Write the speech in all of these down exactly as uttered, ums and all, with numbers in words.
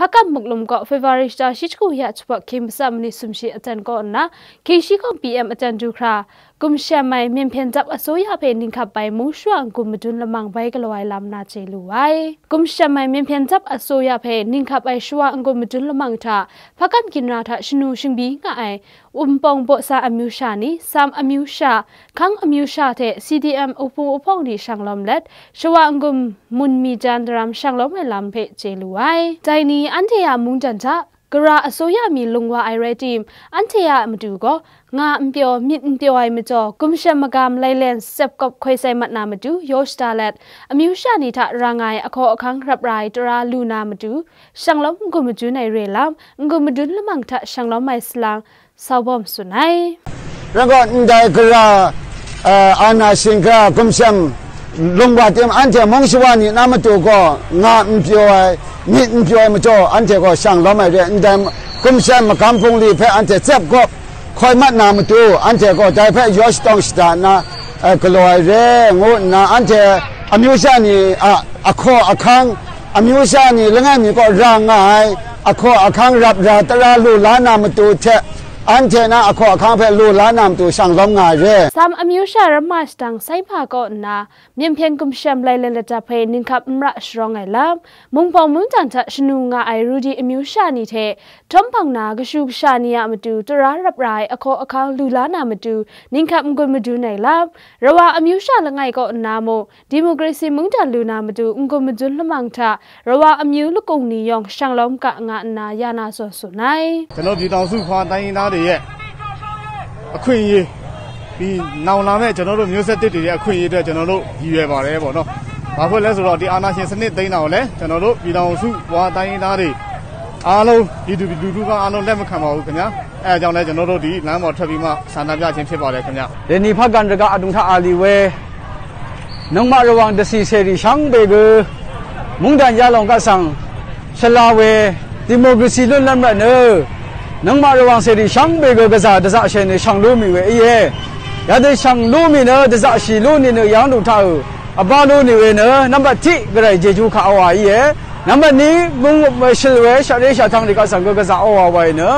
Hpakam Muklum kaw February shata shi shagu ya chawhpawt hkying matsa manit sumshi aten kaw nna, hkying shi kawng P M aten du hkra, gumshem ai Myen Hpyen Dap Asuya hpe ninghkap ai mung shawa n-gun madun lamang bai galaw ai lam na chye lu ai. Gumshem ai Myen Hpyen Dap Asuya hpe ninghkap ai shawa n-gun madun lamang hta, Hpakam ginra hta shanu shingbi nga ai, Wumpawng Baw Sa amyu sha ni, Sam amyu sha, Hkang amyu sha hte C D M uhpu uhpawng ni shang lawm let, shawa n-gun mun mi jan daram shang lawm ai lam hpe chye lu ai. Dai ni anhte a mungdan hta, gara asuya mi lung wa ai rai tim, anhte a matu gaw, nga n pyaw, myit n pyaw ai majaw, gumshem magam lailen sep kawp hkoi sai mat na matu, yaw shada let, amyu sha ni hta ra nga ai ahkaw ahkang rap ra ai tara lu na matu, shang lawm n-gun madun ai re lam, n-gun madun lamang hta shang lawm ai salang, Saubawm tsun ai. Rai gaw, ndai gara, eh, ana shingra gumshem lungwa tim anhte mung shawa ni na matu gaw nga n pyaw ai, myit n pyaw ai majaw, anhte gaw shang lawm ai re, ndai gumshem magam bungli hpe anhte tsep gaw hkoi mat na matu, anhte gaw dai hpe yaw shatawng shada nna, eh, galaw ai re, ngu nna anhte amyu sha ni a ahkaw ahkang, amyu sha ni langai mi kaw ra nga ai ahkaw ahkang rap ra tara lu la na matu hte, anhte na ahkaw ahkang hpe lu la na matu shang lawm nga ai re. Sam amyu sha ramma shadang Saima kaw nna, Myen Hpyen gumshem lailen ladap hpe ninghkap n ra sharawng ai lam, Mungpawng mungdan hta shanu nga ai Rudi amyu sha ni hte, htawm hpang na kashu kasha ni a matu tara rap ra ai ahkaw ahkang lu la na matu, ninghkap n-gun madun ai lam, Rawa amyu sha langai kaw nna mung, Democracy mungdan lu na matu n-gun madun lamang hta, Rawa amyu lakung ni yawng shang lawm ga nga nna ya na zawn tsun ai. ကျွန်တော်ပြည်ထောင်စုဖွားတိုင်းရင်းသားတွေရဲ့အခွင့်အရေး၊ ဒီနောင်လာမယ့်ကျွန်တော်တို့မျိုးဆက်သစ်တွေရဲ့အခွင့်အရေးအတွက်ကျွန်တော်တို့ရည်ရွယ်ပါတယ်ပေါ့နော်။ ဘာဖြစ်လဲဆိုတော့ဒီအာဏာရှင်စနစ်သိမ်းတာကိုလည်းကျွန်တော်တို့ပြည်ထောင်စုဖွားတိုင်းရင်းသားတွေအားလုံးပြည်သူလူထုကအားလုံးလက်မခံပါဘူးခင်ဗျာ။ အဲဒါကြောင့်လည်းကျွန်တော်တို့ဒီလမ်းပေါ်ထွက်ပြီးမှဆန္ဒပြခြင်းဖြစ်ပါတယ်ခင်ဗျာ။ Dai ni hpagan raga adung hta a li we, Nangma Rawang dasi seri shang bege, mungdan ya lawng kasang, shala we, democracy lun lam rat ne, Nangma Rawang seri shang bege gaza daza she ne shang lu mi we, iye. Ya de shang lu mi ne, daza shi lu ni ne, yang du hta e, aba lu ni we ne, nambat hti garai jeju hka awa, iye. Nambat ni, mung, shil we, sha re sha htang ri kasang ge gaza awa wa e ne,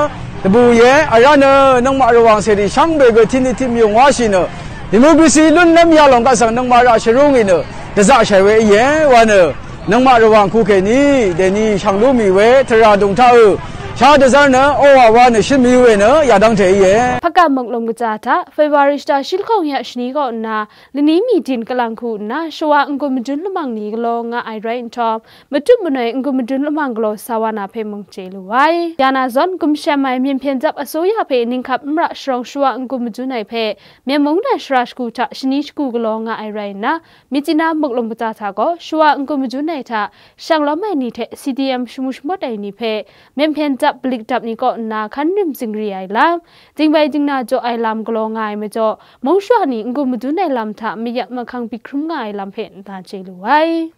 tabu ye, ara ne, Nangma Rawang seri shang bege, hti ni hti myung wa shi ne, Democracy lun lam ya lawng kasang nang ma ra sharung i ne, daza shai we i ye, wa ne, nang ma rawang hku hke ni, dai ni shang lu mi we, tara dung hta e, sha dazar na, awa wa ne, shim mi we ne, ya dang hte i ye. Hpakam Mawk Lum Kaja hta, February shata shi lahkawng ya shani kaw nna, lani mi din kalang hku nna, shawa n-gun madun lamang ni galaw nga ai rai nhtawm, matup manoi n-gun madun lamang galaw sa wa na hpe mung chye lu ai. Ya na zawn, gumshem ai Myen Hpyen Dap Asuya hpe ninghkap n ra sharawng shawa n-gun madun ai hpe, Myen mungdan shara shagu hta shani shagu galaw nga ai rai nna, Myitkyina Mawk Lum Kaja hta gaw shawa n-gun madun ai hta, shang lawm ai ni hte C D M shamu shamawt ai ni hpe, Myen Hpyen Dap Palikdap ni kaw nna hkan rim zingri ai lam, dingbai dingna jaw ai lam galaw nga ai majaw, mung shawa ni n-gun madun ai lam hta mayat mahkang byi hkrum nga ai lam hpe nna chye lu ai.